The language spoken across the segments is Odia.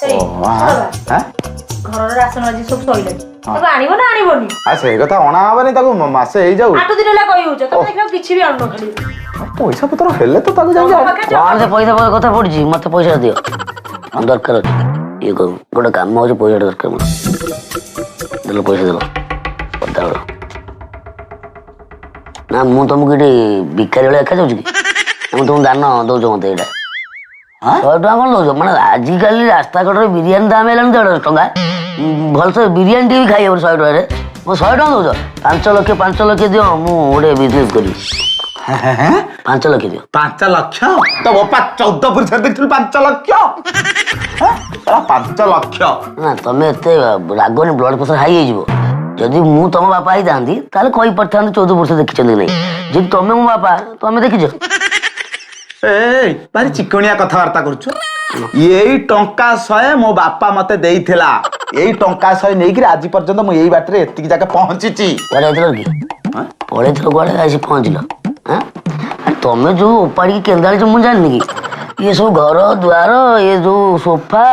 ଏଇ, ଆଁ? ଘରର ରାସନ ଆଜି ସବୁ ସରିଲାଣି, ତାକୁ ଆଣିବ ନା ଆଣିବନି? ଆ ସେଇ କଥା, ଅଣା ହବନି ତାକୁ ମାସେ ହେଇଯାଉ। 8 ଦିନ ହେଲା କହି ହଉଛ, ତମେ ଦେଖିଲା କିଛି ବି ଆଣୁନ ଖାଲି। ପଇସା ପତ୍ର ହେଲେ ତ ତାକୁ ଯାଇକି ତମ ପାଖରେ କଣ ସେ ପଇସା ପତ୍ର କଥା ପଡିଛି? ମତେ ପଇସା ଦିଅ, ଦରକାର ଅଛି। ଇଏ କର, ଗୋଟେ କାମ ଅଛି, ପଇସାଟା ଦରକାର ମୋର। ଦେଲ ପଇସା, ଦେଲ ପଦାଳ ନା। ମୁଁ ତମକୁ ଏଠି ଭିକାରୀ ଭଳିଆ ଦେଖାଯାଉଛି କି? ମୁଁ ତମକୁ ଦାନ ଦଉଛ ମତେ ଏଇଟା? 100 ଟଙ୍କା କଣ ଦଉଛ? ମାନେ ଆଜିକାଲି ରାସ୍ତା କଡ଼ରେ ବିରିୟାନୀ ଦାମ ହେଲାଣି 150 ଟଙ୍କା। ଭଲସେ ବିରିୟାନୀ ଟିକେ ବି ଖାଇ ହବନି 100 ଟଙ୍କାରେ। ମୁଁ 100 ଟଙ୍କା ଦଉଛ? 5 ଲକ୍ଷ, 5 ଲକ୍ଷ ଦିଅ, ମୁଁ ଗୋଟେ ବିଜନେସ୍ କରିବି। 5 ଲକ୍ଷ ଦିଅ। 5 ଲକ୍ଷ? ତ ବୋପା 14 ପୁରୁଷରେ ଦେଖିଥିଲୁ 5 ଲକ୍ଷ? 5 ଲକ୍ଷ? ନା, ତମେ ଏତେ ରାଗନି, ବ୍ଲଡ ପ୍ରେସର ହାଇ ହେଇଯିବ। ଯଦି ମୁଁ ତମ ବାପା ହେଇଥାନ୍ତି ତାହେଲେ କହିପାରିଥାନ୍ତି 14 ପୁରୁଷ ଦେଖିଛନ୍ତି କି ନାହିଁ। ଯଦି ତମେ ମୋ ବାପା, ତମେ ଦେଖିଛ? ଏ ଭାରି ଚିକଣିଆ କଥାବାର୍ତ୍ତା କରୁଛୁ। ଏଇ ଟଙ୍କା 100 ମୋ ବାପା ମତେ ଦେଇଥିଲା। ଏଇ ଟଙ୍କା 100 ନେଇକିରି ଆଜି ପର୍ଯ୍ୟନ୍ତ ମୁଁ ଏଇ ବାଟରେ ଏତିକି ଜାଗା ପହଞ୍ଚିଛି। କୁଆଡେ ଯାଇଥିଲ କି? ପଳେଇଥିଲ କୁଆଡେ, ଆସି ପହଞ୍ଚିଲ? ଆଁ? ଆରେ ତମେ ଯୋଉ ଓପାଡ଼ିକି କେନ୍ଦାଳିଛ ମୁଁ ଜାଣିନି କି? ଇଏ ସବୁ ଘର ଦ୍ୱାର, ଇଏ ଯୋଉ ସୋଫା,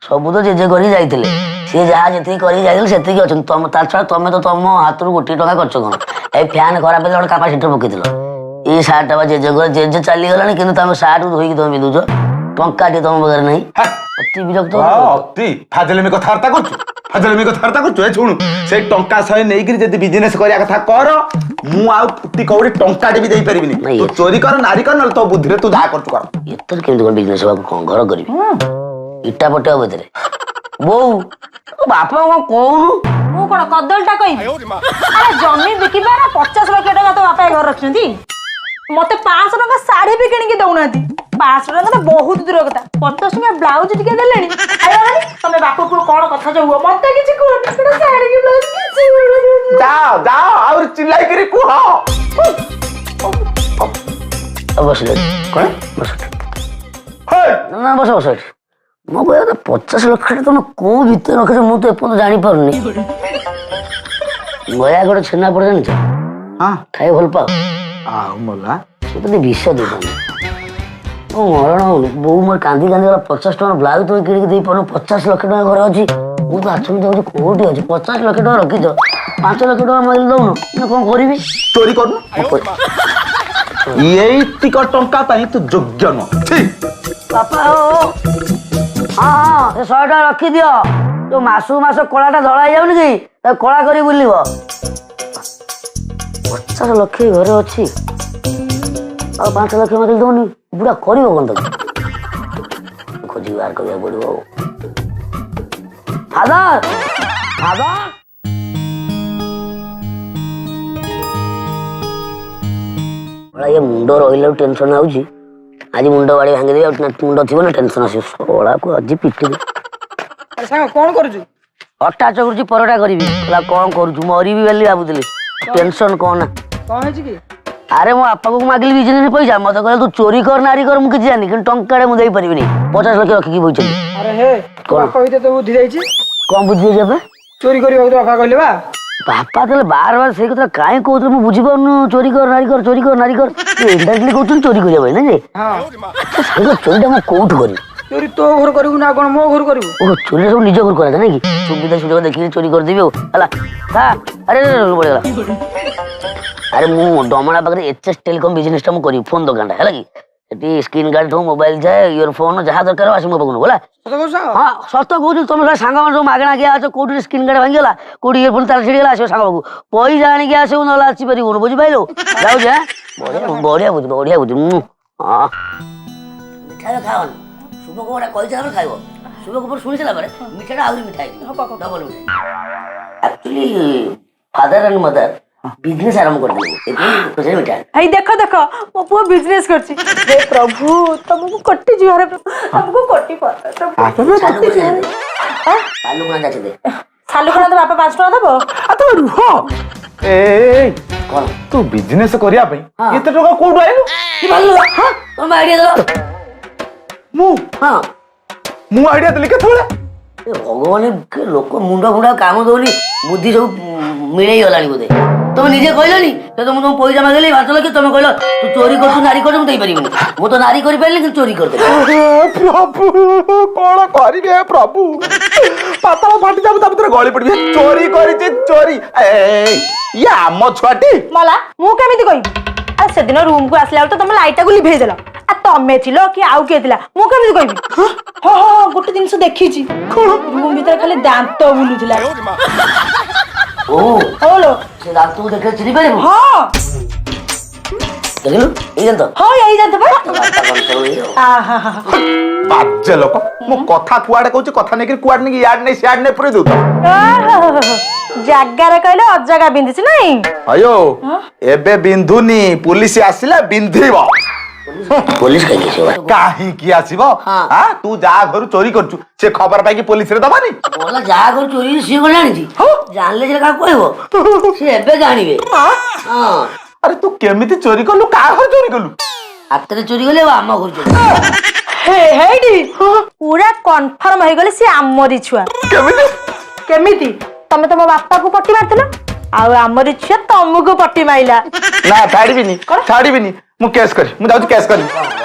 ସବୁ ତ ଜେଜେ କରିକି ଯାଇଥିଲେ। ସିଏ ଯାହା ଯେତିକି କରିକି ଯାଇଥିଲେ ସେତିକି ଅଛନ୍ତି। ତମ ତା ଛଡ଼ା ତମେ ତ ତମ ହାତରୁ ଗୋଟିଏ ଟଙ୍କା ଖର୍ଚ୍ଚ କଣ? ଏଇ ଫ୍ୟାନ୍ ଖରାପ ହେଲେ ଗୋଟେ କାପାସିଟର ପକେଇଥିଲ। ଏଇ ସାର୍ଟଟା ବା ଜେଜେଙ୍କର। ଜେଜେ ଚାଲିଗଲାଣି, କିନ୍ତୁ ତମେ ସାର୍ଟକୁ ଧୋଇକି ତମେ ପିନ୍ଧୁଛ। ଟଙ୍କା ଟିକେ ତମ ପାଖରେ ନାହିଁ। ଅତି ବିରକ୍ତ। ଅତି ଫାଜଲେମି କଥାବାର୍ତ୍ତା କରୁଛୁ, ଫାଜଲେମି କଥାବାର୍ତ୍ତା କରୁଛୁ। ଏ ଶୁଣୁ, ସେଇ ଟଙ୍କା 100 ନେଇକିରି ଯଦି ବିଜନେସ କରିବା କଥା କର, ମୁଁ ଆଉ ଫୁଟି କଉଡ଼ି ଟଙ୍କାଟେ ବି ଦେଇପାରିବିନି। ନାଇଁ। ତୁ ଚୋରି କର, ନାରୀ କର, ନହେଲେ ତୋ ବୁଦ୍ଧିରେ ତୁ ଯାହା କରୁଛୁ କର। ଏଥିରେ କେମିତି କଣ ବିଜନେସ୍ ହବ? କଣ ଘର କରିବି? ଇଟା ପଟେଇବ ଏଥିରେ? ବୋଉ, ବାପା କଣ କହୁନୁ? ମୁଁ କଣ କଦଳୀଟା କହିବି? ଆରେ ଜମି ବିକିବା ନା 50 ଲକ୍ଷ ଟଙ୍କା ତୋ ବାପା ଏ ଘରେ ରଖିଛନ୍ତି। ମତେ 500 ଟଙ୍କା ଶାଢୀ ବି କିଣିକି ଦଉନାହାନ୍ତି। 500 ଟଙ୍କା ତ ବହୁତ ଦୂର କଥା, 50 ଟଙ୍କା ବ୍ଲାଉଜ ଟିକେ ଦେଲେଣି। ଖାଇଗଲାଣି। ତମେ ବାପ ପୁଅ କଣ କଥା ଯୋଉ ହୁଅ, ମତେ କିଛି କୁହନି। ଗୋଟେ ଶାଢୀ କି ବ୍ଲାଉଜ କିଛି ମିଳୁନି। ଯାଅ ଯାଅ, ଆହୁରି ଚିଲାଇକିରି କୁହ। ଆଉ ବସିଲେ କଣ? ବସ ଏଠି। ହେ! ନା, ବସ ବସ ଏଠି। ମୋ କହିବା କଥା, 50 ଲକ୍ଷଟା ତମେ କୋଉ ଭିତରେ ରଖିଛ ମୁଁ ତ ଏପର୍ଯ୍ୟନ୍ତ ଜାଣିପାରୁନି। ନୟାଗଡ଼ ଛେନାପୋଡ଼ ଜାଣିଛ? ହଁ। ଖାଇ ଭଲ ପାଅ? ଆଉ ମଲା। ସେ ତତେ ବିଷ ଦେଇଥାନ୍ତି। ମୋ ମରଣ ହଉନି। ବୋଉ ମୋର କାନ୍ଦି କାନ୍ଦି ଗଲା। 50 ଟଙ୍କା ବ୍ଲାଉଜ ତମେ କିଣିକି ଦେଇପାରୁନ, 50 ଲକ୍ଷ ଟଙ୍କା ଘରେ ଅଛି। ମୁଁ ତ ଆଚମ୍ବିତ ହଉଛି, କୋଉଠି ଅଛି? 50 ଲକ୍ଷ ଟଙ୍କା ରଖିଛ, 5 ଲକ୍ଷ ଟଙ୍କା ମାଗିଲେ ଦଉନ ନା? କଣ କରିବି? ଚୋରି କରୁନୁ। ଏଇତିକ ଟଙ୍କା ପାଇଁ ତୁ ଯୋଗ୍ୟ ନୁହଁ, ଛି। ବାପା ଓ ହଁ ହଁ, ସେ 100 ଟଙ୍କା ରଖିଦିଅ। ଯୋଉ ମାସକୁ ମାସ କଳାଟା ଧଳା ହେଇଯାଉନି କି, ତାକୁ କଳା କରି ବୁଲିବ। 50 ଲକ୍ଷ ଘରେ ଅଛି ଆଉ 5 ଲକ୍ଷ ମାଗିଲେ ଦଉନି। ବୁଢା କରିବ କଣ? ତାକୁ ଖୋଜିକି ବାହାର କରିବାକୁ ପଡିବ। ଆଉ ଫାଦର, ଫାଦର, ଇଏ ମୁଣ୍ଡ ରହିଲା ଟେନସନ ଆଉଛି। ଆଜି ମୁଣ୍ଡ ବାଡ଼ି ଭାଙ୍ଗିଦେବି, ଆଉ ନା ମୁଣ୍ଡ ଥିବ ନା ଟେନସନ ଆସିବ। ଶଳାକୁ ଆଜି ପିଟିବି। ଆରେ ସାଙ୍ଗ, କଣ କରୁଛୁ? ଅଟା ଚକଡୁଛି, ପରଟା କରିବି। କହିଲା କଣ କରୁଛୁ? ମରିବି ବୋଲି ଭାବୁଥିଲି, ଟେନସନ କଣ ନା। କଣ ହେଇଛି କି? ଆରେ ମୋ ବାପାକୁ ମାଗିଲି ବିଜନେସ ପଇସା, ମତେ କହିଲେ ତୁ ଚୋରି କର ନାରୀ କର ମୁଁ କିଛି ଜାଣିନି, କିନ୍ତୁ ଟଙ୍କାଟେ ମୁଁ ଦେଇପାରିବିନି। 50 ଲକ୍ଷ ରଖିକି ବଇଛନ୍ତି। ଆରେ ହେ! କଣ? ବାପା ବି ତତେ ବୁଦ୍ଧି ଦେଇଛି। କଣ ବୁଦ୍ଧି ଦେଇଛି ବାପା? ଚୋରି କରିବାକୁ ତ ବାପା କହିଲେ ବା। ବାପା ତାହେଲେ ବାର ବାର ସେଇ କଥା କାହିଁ କହୁଥିଲେ ମୁଁ ବୁଝିପାରୁନୁ। ଚୋରି କର ନାରୀ କର, ଚୋରି କର ନାରୀ କର, ଇନଡାଇରେକ୍ଟଲି କହୁଛନ୍ତି ଚୋରି କରିବା ପାଇଁ ନା ଯେ? ହଁ। ସାଙ୍ଗ, ଚୋରିଟା ମୁଁ କୋଉଠୁ କରିବି? ଚୋରି ତୋ ଘରୁ କରିବୁ ନା କଣ ମୋ ଘରୁ କରିବୁ? ଓହୋ, ଚୋରିଟା ସବୁ ନିଜ ଘରୁ କରାଯାଏ ନାଇଁ କି? ସୁବିଧା ସୁଯୋଗ ଦେଖିକି ଚୋରି କରିଦେବି ଆଉ। ହେଲା ଥା। ଆରେ ଆରେ, ଆରେ, ପଡ଼ିଗଲା। ଆରେ ମୁଁ ଡମଣା ପାଖରେ ଏଚ୍ ଏସ୍ ଟେଲିକମ୍ ବିଜନେସଟା ମୁଁ କରିବି, ଫୋନ ଦୋକାନଟା, ହେଲା କି? ସେଠି ସ୍କ୍ରିନ୍ ଗାର୍ଡ ଠୁ ମୋବାଇଲ ଯାଏ, ଇୟର ଫୋନ ଯାହା ଦରକାର ଆସି ମୋ ପାଖକୁ ନେବୁ, ହେଲା? ସତ କହୁଛୁ ସାଙ୍ଗ? ହଁ, ସତ କହୁଛି। ତମେ ସବୁ ସାଙ୍ଗମାନେ ସବୁ ମାଗଣା କିଆ ଅଛ। କୋଉଠି ସ୍କ୍ରିନ୍ ଗାର୍ଡ ଭାଙ୍ଗିଗଲା, କୋଉଠି ଇୟର ଫୋନ ତାର ଛିଡ଼ିଗଲା, ଆସିବ ସାଙ୍ଗ ପାଖକୁ। ପଇସା ଆଣିକି ଆସିବୁ, ନହେଲେ ଆସିପାରିବୁନୁ, ବୁଝିପାରିଲୁ? ଯାଉଛି। ଆଁ, ବଢିଆ ବଢିଆ ବୁଝି, ବଢିଆ ବୁଝି। ମୁଁ ହଁ, ମିଠା ଖାଅନି। ଶୁଭ ଖବରଟା କହିସାରିଲା ପରେ ଖାଇବ। ଶୁଭ ଖବର ଶୁଣି ସାରିଲା ପରେ ମିଠାଟା ଆହୁରି ମିଠା ହେଇଯିବ, ଡବଲ ମିଠା। Actually father and mother business ଆରମ୍ଭ କରିଦେବୁ, ସେଥିପାଇଁ ଖୁସିରେ ମିଠା। ଏଇ ଦେଖ ଦେଖ, ମୋ ପୁଅ ବିଜନେସ କରୁଛି। ହେ ପ୍ରଭୁ, ତମକୁ କୋଟି ଜୁହାର, ତମକୁ କୋଟି କୋଟି ଜୁହାର। ସାଲୁକଣା ଯାচ্ছে। ସାଲୁକଣା ତ ବାପା 5 ଟଙ୍କା ଦବ। ଆ ତମେ ରୁହ। ଏ କଣ? ତୁ ବିଜନେସ କରିବା ପାଇଁ ହଁ। ଏତେ ଟଙ୍କା କୋଉଠୁ ଆଇଲୁ? କି ଭଲ, ତମେ ଆଇଡିଆ ଦେଲ। ମୁଁ? ହଁ। ମୁଁ ଆଇଡିଆ ଦେଲି କେତେବେଳେ? ଏ ଭଗବାନ, କି ଲୋକ, ମୁଣ୍ଡ ଫୁଣ୍ଡ ଆଉ କାମ ଦଉନି, ବୁଦ୍ଧି ସବୁ ମିଳେଇ ଗଲାଣି ବୋଧେ। ତ ତମେ ନିଜେ କହିଲନି ତ ମୁଁ ତମକୁ ପଇସା ମାଗିଲି 5 ଲକ୍ଷ, ତମେ କହିଲ ତୁ ଚୋରି କରୁଛୁ, ନାରୀ କରୁଛୁ, ମୁଁ ଦେଇପାରିବିନି। ମୁଁ ତ ନାରୀ କରିପାରିଲି କିନ୍ତୁ ଚୋରି କରିଦେଲି। ପ୍ରଭୁ, କଣ କରିବି ହେ ପ୍ରଭୁ? ପାତାଳ ଫାଟି ଯାଉ, ତା ଭିତରେ ଗଳି ପଡିବି। ଚୋରି କରିଛି ଚୋରି। ଏ, ଇଏ ଆମ ଛୁଆଟି? ମଲା, ମୁଁ କେମିତି କହିବି? ଆରେ, ସେଦିନ ରୁମକୁ ଆସିଲା ବେଳେ ତ ତମେ ଲାଇଟଟାକୁ ଲିଭେଇ ଦେଲ। ଆ ତମେ ଥିଲ କି ଆଉ କିଏ ଥିଲା, ମୁଁ କେମିତି କହିବି? ହଁ ହଁ ହଁ, ଗୋଟେ ଜିନିଷ ଦେଖିଛି, ରୁମ ଭିତରେ ଖାଲି ଦାନ୍ତ ବୁଲୁଥିଲା। ଓ। ହଉ ଲୋ। ସେ ଦାନ୍ତକୁ ଦେଖିଲେ ଚିହ୍ନି ପାରିବୁ? ହଁ। ଦେଖିଲୁ, ଏଇ ଦାନ୍ତ? ହଁ, ଏଇ ଦାନ୍ତ ପା। ବାପା କଣ୍ଟ୍ରୋଲ ଇଏ ଆଉ। ଆହା। ବାଜେ ଲୋକ, ମୁଁ କଥା କୁଆଡେ କହୁଛି, କଥା ନେଇକିରି କୁଆଡେ ନେଇକି ଇଆଡେ ନେଇ ସିଆଡେ ନେଇ ପୁରେଇ ଦଉଛ। ଓହୋ, ଜାଗାରେ କହିଲେ ଅଜାଗା ବିନ୍ଧିଛି ନାଇଁ? ଅୟୋ, ଏବେ ବିନ୍ଧୁନି, ପୋଲିସ ଆସିଲେ ବିନ୍ଧିବ। ପୋଲିସ କାହିଁକି ଆସିବ? କାହିଁକି ଆସିବ? ହଁ। ଆଁ, ତୁ ଯାହା ଘରୁ ଚୋରି କରୁଛୁ, ସେ ଖବର ପାଇକି ପୋଲିସରେ ଦବନି? ବୋଲା, ଯାହା ଘରୁ ଚୋରି ହେଇଛି, ସିଏ କଣ ଜାଣିଛି? ଜାଣିଲେ ସିନା କାହାକୁ କହିବ। ସିଏ ଏବେ ଜାଣିବେ, ହଁ। ଆରେ, ତୁ କେମିତି ଚୋରି କଲୁ? କାହା ଘରୁ ଚୋରି କଲୁ? ହାତରେ ଚୋରି କଲେ ଆଉ ଆମ ଘରୁ ଚୋରି। ହେ, ହେଇଟି ପୁରା କନଫର୍ମ ହେଇଗଲେ, ସେ ଆମରି ଛୁଆ। କେମିତି? କେମିତି? ତମେ ତମ ବାପାକୁ ପଟି ମାରିଥିଲ, ଆଉ ଆମରି ଛୁଆ ତମକୁ ପଟି ମାଇଲା। ନା, ଛାଡିବିନି, ଛାଡିବିନି। ମୁଁ କେସ୍ କରିବି, ମୁଁ ଯାଉଛି କେସ୍ କରିବି।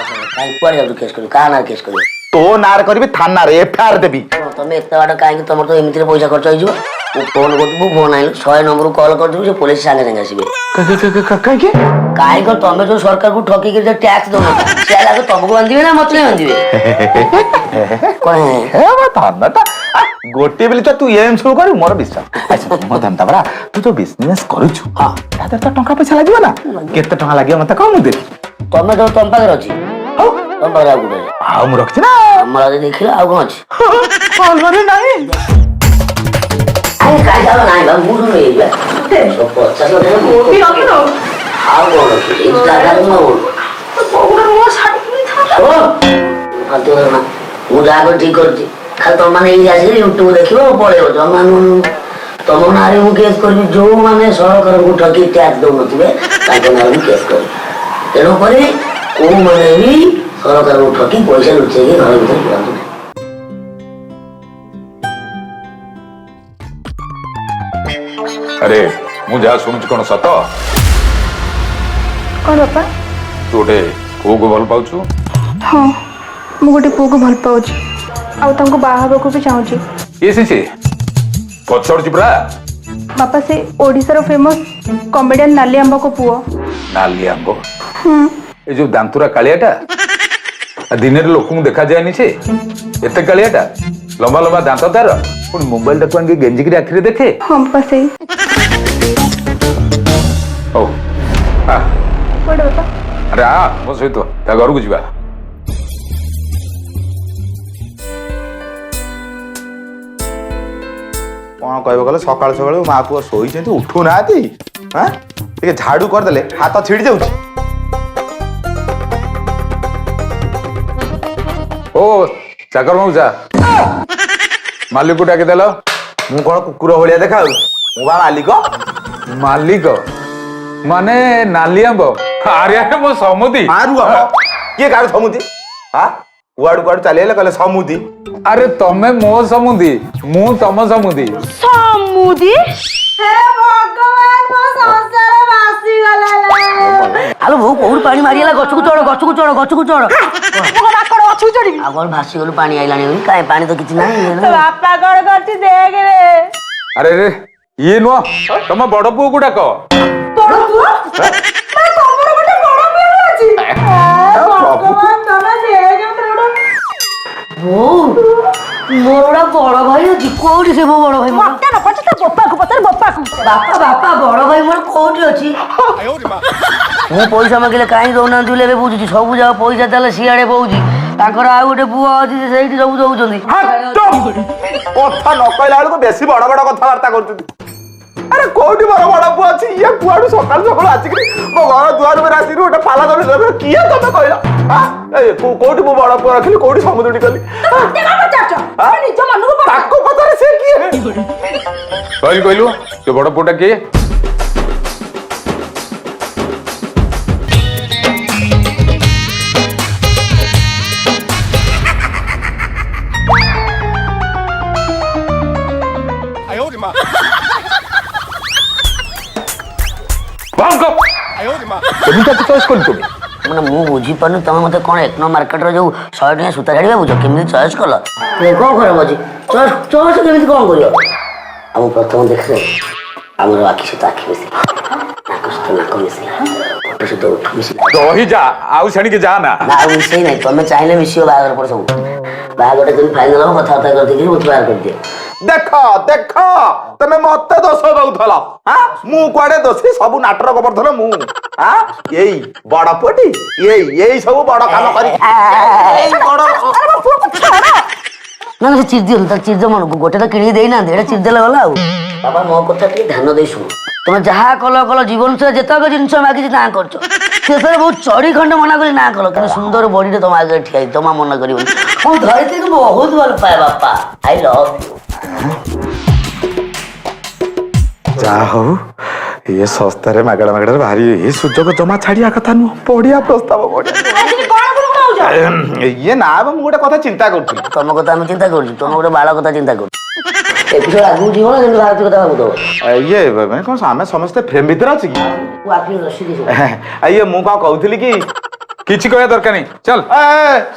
କାହିଁ, କୁଆଡେ ଯାଉଛୁ କେସ୍ କରିବୁ? କାହା ନାଁରେ କେସ୍ କରିବୁ? ତୋ ନାଁରେ କରିବି, ଥାନାରେ ଏଫଆଇଆର ଦେବି। ଶୁଣ, ତମେ ଏତେ ବାଟ କାହିଁକି? ତମର ତ ଏମିତିରେ ପଇସା ଖର୍ଚ୍ଚ ହେଇଯିବ। ମୁଁ ଫୋନ କରୁଛି, ମୁଁ ଫୋନ ଆଣିଲି, 100 ନମ୍ବରକୁ କଲ୍ କରିଦେବି, ସେ ପୋଲିସ ସାଙ୍ଗେ ସାଙ୍ଗେ ଆସିବେ। କାହିଁକି? କାହିଁକି? ତମେ ଯୋଉ ସରକାରକୁ ଠକିକି ଯୋଉ ଟ୍ୟାକ୍ସ ଦଉନ, ସେ ଆଗ ତମକୁ ବାନ୍ଧିବେ ନା ମତେ ବାନ୍ଧିବେ? କଣ? ହେ ମୋ ଧନଟା, ଆ, ଗୋଟିଏ ବୋଲି ତ ତୁ ଏମ୍ ସବୁ କରିବୁ, ମୋର ବିଶ୍ୱାସ। ଆଚ୍ଛା ମୋ ଧନଟା ପରା, ତୁ ଯୋଉ ବିଜନେସ କରୁଛୁ, ତା ଦେହରେ ତ ଟଙ୍କା ପଇସା ଲାଗିବ ନା? କେତେ ଟଙ୍କା ଲାଗିବ ମତେ କହ, ମୁଁ ଦେବି। ତମେ ତ ତମ ପାଖରେ ଅଛି? ହଉ। ତମ ପାଖରେ ଆଉ କୋଉଠି ଅଛି? ଆଉ ମୁଁ ରଖିଛି ନା। ଆମର ଆଜି ଦେଖିଲ, ଆଉ କଣ ଅଛି? ଭଲରେ ନାହିଁ। ଆରେ କାଇଁ, ଆଉ ନାହିଁ ବା, ମୁଁ ସବୁ ନେଇଯିବା 50 ଲକ୍ଷ। ମୁଁ ବି ରଖିନୁ। ଆଉ କଣ ରଖିବି? ଏଇ ଜାଗାରେ ମୁଁ ଆଉ ବୋଉର ନୂଆ ଶାଢୀ କିଣିଥାନ୍ତା। ଓ, ଫାଲତୁ କଥା ନା। ମୁଁ ଯାହା କରି ଠିକ କରୁଛି। ଖାଲି ତମମାନେ ଏଇ ଆସିକି ୟୁଟ୍ୟୁବ ଦେଖିବ, ପଳେଇବ ଜମା। ତମ ନାଁରେ ମୁଁ କେସ୍ କରିବି। ଯୋଉମାନେ ସରକାରଙ୍କୁ ଠକି ଟ୍ୟାକ୍ସ ଦଉନଥିବେ, ତାଙ୍କ ନାଁରେ ମୁଁ କେସ୍ କରିବି। ତେଣୁକରି କୋଉମାନେ ବି ସରକାରଙ୍କୁ ଠକି ପଇସା ଲୁଚେଇକି ଘର ଭିତରେ ପୁରାନ୍ତୁ ନାହିଁ। ଆରେ, ମୁଁ ଯାହା ଶୁଣୁଛି କଣ ସତ? କଣ ବାପା? ତୁ ଗୋଟେ ପୁଅକୁ ଭଲ ପାଉଛୁ? ହଁ, ମୁଁ ଗୋଟେ ପୁଅକୁ ଭଲ ପାଉଛି ଆଉ ତାଙ୍କୁ ବାହା ହେବାକୁ ବି ଚାହୁଁଛି। କିଏ ସେ, ପଚାରୁଛି ପରା। ବାପା, ସେ ଓଡ଼ିଶାର ଫେମସ୍ କମେଡ଼ିଆନ ନାଲି ଆମ୍ବଙ୍କ ପୁଅ। ନାଲି ଆମ୍ବ? ଏ ଯୋଉ ଦାନ୍ତୁରା କାଳିଆଟା? ଆ ଦିନରେ ଲୋକଙ୍କୁ ଦେଖାଯାଏନି ସେ, ଏତେ କାଳିଆଟା, ଲମ୍ବା ଲମ୍ବା ଦାନ୍ତ ତାର, ପୁଣି ମୋବାଇଲଟାକୁ ଆଣିକି ଗେଞ୍ଜିକିରି ଆଖିରେ ଦେଖେ? ହଁ ବାପା, ସେଇ। ହଉ ଆ। କୁଆଡ଼େ ବାପା? ଆରେ ଆ ମୋ ସହିତ, ତା ଘରକୁ ଯିବା। କଣ କହିବ କହିଲ, ସକାଳୁ ସକାଳୁ ମା ପୁଅ ଶୋଇଛନ୍ତି, ଉଠୁନାହାନ୍ତି। ଆଁ, ଟିକେ ଝାଡୁ କରିଦେଲେ ହାତ ଛିଡି ଯାଉଛି। ଓ ଚାକର ମଉସା, ମାଲିକକୁ ଡାକିଦେଲ। ମୁଁ କଣ କୁକୁର ଭଳିଆ ଦେଖାଯାଉଛି? ମୁଁ ବା ମାଲିକ। ମାଲିକ ମାନେ ନାଲି ଆମ୍ବ? ଆରେ ଆରେ, ମୋ ସମୁଦି! ମାରୁ ଆମ କିଏ କାହାର ସମୁଦି? ହଁ, କୁଆଡୁ କୁଆଡୁ ଚାଲିଗଲେ, କହିଲେ ସମୁଦି। ଆରେ, ତମେ ମୋ ସମୁଦି, ମୁଁ ତମ ସମୁଦି। ସମୁଦି! ହେ ଭଗବାନ, ମୋ ସଂସାର ଭାସିଗଲା। ଆଲୋ ବୋଉ, କୋଉଠି ପାଣି ମାରିଗଲା? ଗଛକୁ ଚଢ, ଗଛକୁ ଚଢ, ଗଛକୁ ଚଢ। ମୁଁ କଣ ମାଙ୍କଡ ଗଛକୁ ଚଢିବି? ଆଉ କଣ, ଭାସିଗଲୁ, ପାଣି ଆଇଲାଣି ବୋଲି? କାଇଁ, ପାଣି ତ କିଛି ନାହିଁ। ତୋ ବାପା କଣ କରିଛି ଦେଖ ରେ। ଆରେ ରେ, ଇଏ ନୁହଁ, ତମ ବଡ ପୁଅକୁ ଡାକ। ବଡ ପୁଅ ମାନେ ତମର ଗୋଟେ ବଡ ପୁଅ ବି ଅଛି? ହେ ଭଗବାନ, ତମେ ଦେଖ ଗୋଟେ। ବୋଉ, ମୋର ଗୋଟେ ବଡ ଭାଇ ଅଛି। କୋଉଠି ସେ ମୋ ବଡ ଭାଇ ମୋର? ମତେ ନ ପଚାର, ତା ବୋପାକୁ ପଚାର, ବୋପାକୁ। ବାପା, ବାପା, ବଡ ଭାଇ ମୋର କୋଉଠି ଅଛି? ମୁଁ ପଇସା ମାଗିଲେ କାହିଁ ଦଉନାହାନ୍ତି ବୋଲି ଏବେ ବୁଝୁଛି। ସବୁ ଯାକ ପଇସା ତାହେଲେ ସିଆଡେ ବହୁଛି। ତାଙ୍କର ଆଉ ଗୋଟେ ପୁଅ ଅଛି, ସେ ସେଇଠି ସବୁ ଦଉଛନ୍ତି। କଥା ନ କହିଲା ବେଳକୁ ବେଶୀ ବଡ ବଡ କଥାବାର୍ତ୍ତା କରୁଛନ୍ତି। ଆରେ, କୋଉଠି ମୋର ବଡ ପୁଅ ଅଛି? ଇଏ କୁଆଡୁ ସକାଳୁ ସକାଳୁ ଆସିକିରି ମୋ ଘର ଦୁଆର ଉପରେ ଆସିକି ଗୋଟେ ପାଲା ଧରି, କିଏ ତମେ କହିଲ? ଆଁ? ଏ, କୋଉଠି ମୁଁ ବଡ ପୁଅ ରଖିଲି? କୋଉଠି ସମୁଦୁଣି କଲି? ମତେ କଣ ପଚାରୁଛ? ତମେ ନିଜ ମନକୁ ପଚାର। ତାକୁ ପଚାରେ, ସେ କିଏ? କହିଲୁ, କହିଲୁ, ସେ ବଡ ପୁଅଟା କିଏ? କେମିତି ତାକୁ ଚଏସ୍ କଲି ତୁମେ? ମାନେ ମୁଁ ବୁଝିପାରୁନି, ତମେ ମତେ କଣ ଏକ ନମ୍ବର ମାର୍କେଟର ଯୋଉ 100 ଟଙ୍କା ସୂତା ଶାଢ଼ୀ ଭାବୁଛ? କେମିତି ଚଏସ୍ କଲ? କଣ ଖରାପ ଅଛି? ଚଏସ୍, ଚଏସ୍ କେମିତି କଣ କରିବ? ଆଉ ମୁଁ ପ୍ରଥମ ଦେଖିଲେ ଆମର ଆଖି ସହିତ ଆଖି ମିଶିଲା, ନାକ ସହିତ ନାକ ମିଶିଲା, ଓଠ ସହିତ ଓଠ ମିଶିଲା। ରହିଯା, ଆଉ ସେଣିକି ଯା ନା। ନା, ଆଉ ମିଶେଇ ନାହିଁ। ତମେ ଚାହିଁଲେ ମିଶିବ ବାହାଘର ପରେ। ସବୁ ବାହାଘରଟା ଯେମିତି ଫାଇନାଲ ହବ, କଥାବାର୍ତ୍ତା କରିଦେଇକି ମତେ ବାହାର କରିଦିଅ। ଦେଖ ଦେଖ, ତମେ ମତେ ଦୋଷ ଦଉଥିଲ। ହାଁ, ମୁଁ କୁଆଡେ ଦୋଷୀ? ସବୁ ନାଟର ଗୋବର୍ଦ୍ଧନ ମୁଁ। ଆଁ, ଏଇ ବଡ ପୁଅଟି, ଏଇ ଏଇ ସବୁ ବଡ କାମ କରି ଏଇ ବଡ। ଆରେ ମୋ ପୁଅକୁ ଛାଡ। ନା ନା, ସେ ଚିରି ଦିଅନ୍ତୁ, ତାକୁ ଚିରି ଦିଅ। ମନକୁ ଗୋଟେ ତ କିଣିକି ଦେଇନାହାନ୍ତି, ଏଇଟା ଚିରି ଦେଲେ ଗଲା। ଆଉ ବାବା, ମୋ କଥା ଟିକେ ଧ୍ୟାନ ଦେଇ ଶୁଣ। ତମେ ଯାହା କଲ କଲ, ଜୀବନ ସାରା ଯେତେକ ଜିନିଷ ମାଗିଛି ନା କରୁଛ, ଶେଷରେ ବହୁତ ଚଢି ଖଣ୍ଡେ ମନା କରି ନା କଲ, କିନ୍ତୁ ସୁନ୍ଦର ବଡିଟେ ତମ ଆଗରେ ଠିଆ ହେଇଛି, ଜମା ମନା କରିବନି। ମୁଁ ଧରିତ୍ରୀକୁ ବହୁତ ଭଲ ପାଏ ବାପା, I love you. ଯାହା ହଉ, ଇଏ ଶସ୍ତାରେ ମାଗଣା ମାଗଣାରେ ଭାରି। ଏ ସୁଯୋଗ ଜମା ଛାଡିବା କଥା ନୁହଁ। ବଢିଆ ପ୍ରସ୍ତାବ, ବଢିଆ। ଆଜି କଣ ଗୁଣୁ ହଉଛ? ଇଏ ନା ବା, ମୁଁ ଗୋଟେ କଥା ଚିନ୍ତା କରୁଥିଲି। ତମ କଥା ଆମେ ଚିନ୍ତା କରୁଛୁ? ତମ ଗୋଟେ ବାଳ କଥା ଚିନ୍ତା କରୁଛୁ। ଏପିସୋଡ ଆଗକୁ ଯିବ ନା ଯେମିତି ଭାରତୀ କଥା ଭାବୁଥିବ। ଇଏ ମାନେ କଣ, ଆମେ ସମସ୍ତେ ଫ୍ରେମ୍ ଭିତରେ ଅଛି କି? ମୁଁ ଆଖି ରସିକି ସବୁ। ଇଏ ମୁଁ କଣ କହୁଥିଲି କି, କିଛି କହିବା ଦରକାର ନାହିଁ, ଚାଲ। ଏ,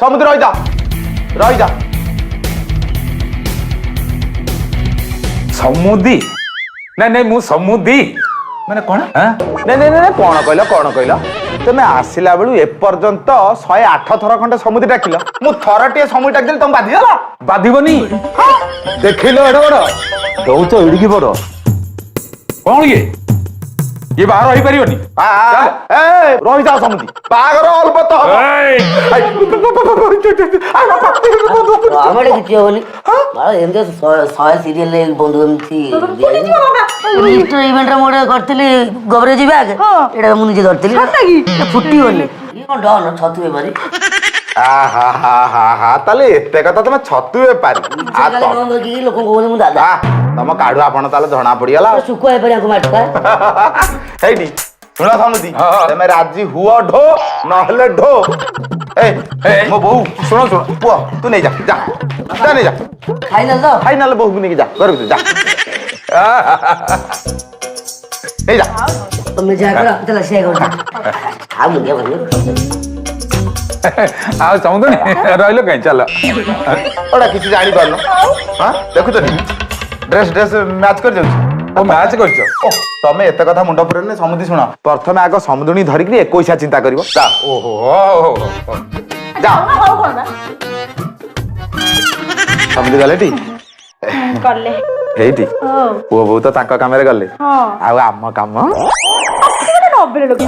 ସମୁଦ୍ର, ରହିଯା ରହିଯା। ସମୁଦି? ନାଇଁ ନାଇଁ, ମୁଁ ସମୁଦି ମାନେ କଣ ଆଁ? ନାଇଁ ନାଇଁ ନାଇଁ, କଣ କହିଲ, କଣ କହିଲ? ତମେ ଆସିଲା ବେଳୁ ଏପର୍ଯ୍ୟନ୍ତ 108 ଥର ଖଣ୍ଡେ ସମୁଦି ଡାକିଲ। ମୁଁ ଥରଟିଏ ସମୁଦି ଡାକିଦେଲି, ତମେ ବାଧିଗଲା? ବାଧିବନି? ଦେଖିଲ, ଏଡେ ବଡ ଦଉଛ, ଏଡିକି ବଡ କଣ ଇଏ? ଇଏ ବାହାର ହେଇପାରିବନି। ଆ, ଆ, ଏ ରହିଯାଅ ସମୁଦି, ବାହାଘର ଅଳ୍ପ ତ ହବ। ଏଇ! ଆମ ଏଠି କିଛି ହବନି ବାଳ। ଏମିତି 100 ସିରିଏଲ ବନ୍ଧୁ ଏମିତି ଫୁଲିଯିବ ବାବା। ମିଷ୍ଟର ଇଭେଣ୍ଟରେ ମୁଁ ଗୋଟେ କରିଥିଲି ଗବରେଜ ବ୍ୟାଗ। ଏଇଟା ମୁଁ ନିଜେ ଧରିଥିଲି। ସତ କି? ଏଇଟା ଫୁଟିବନି। ଇଏ କଣ ଡନ ଛତୁ ବେପାରୀ? ଆହା ହା ହା ହା, ତାହେଲେ ଏତେ କଥା, ତମେ ଛତୁ ବେପାରୀ। ଆ, ଖାଲି ବନ୍ଦ ରଖିକି ଲୋକଙ୍କୁ କହୁଛନ୍ତି ମୁଁ ଦାଦା। ଆ, ତମ କାଢୁ ଆପଣ ତାହେଲେ ଜଣା ପଡିଗଲା। ଶୁଖୁଆ ବେପାରୀ ଆଙ୍କୁ ମାରିଥିଲା। ହେଇଟି ଶୁଣ ସମୁଦି, ହଁ। ତମେ ରାଜି ହୁଅ ଢୋ, ନହେଲେ ଢୋ। ଏ ଏ, ମୋ ବୋଉ। ଶୁଣ ଶୁଣ। ପୁଅ, ତୁ ନେଇଯା, ଯା ଯା, ନେଇଯା। ଫାଇନାଲ ତ? ଫାଇନାଲ। ବୋହୂକୁ ନେଇକି ଯା ଘରକୁ, ଯା, ନେଇଯା। ତମେ ଯାହା କର ତାହେଲେ ସେଇଆ କରୁଛ। ଆଉ ମୁଣ୍ଡିଆ ଭାଙ୍ଗିବ। ଆଉ ସମୁଦୁଣି ରହିଲ କାଇଁ? ଚାଲ। ଓଟା କିଛି ଜାଣିପାରୁନ? ହଁ, ଦେଖୁଛ ଡ୍ରେସ, ଡ୍ରେସ ମ୍ୟାଚ୍ କରି ଯାଉଛି। ଓ, ମ୍ୟାଚ୍ କରିଛ? ଓ, ତମେ ଏତେ କଥା ମୁଣ୍ଡ ପୁରେଇନି ସମୁଦି। ଶୁଣ, ପ୍ରଥମେ ଆଗ ସମୁଦୁଣି ଧରିକିରି ଏକୋଇଶିଆ ଚିନ୍ତା କରିବ। ଯା। ଓହୋ, ହଉ ହଉ। ଯା। ହଉ, କଣ ବା? ସମୁଦି ଗଲେ ଟି? କଲେ। ହେଇଟି। ହଉ। ପୁଅ ବୋହୂ ତ ତାଙ୍କ କାମରେ ଗଲେ। ହଁ। ଆଉ ଆମ କାମ? ଗୋଟେ ନବେଲ ଲୋକ।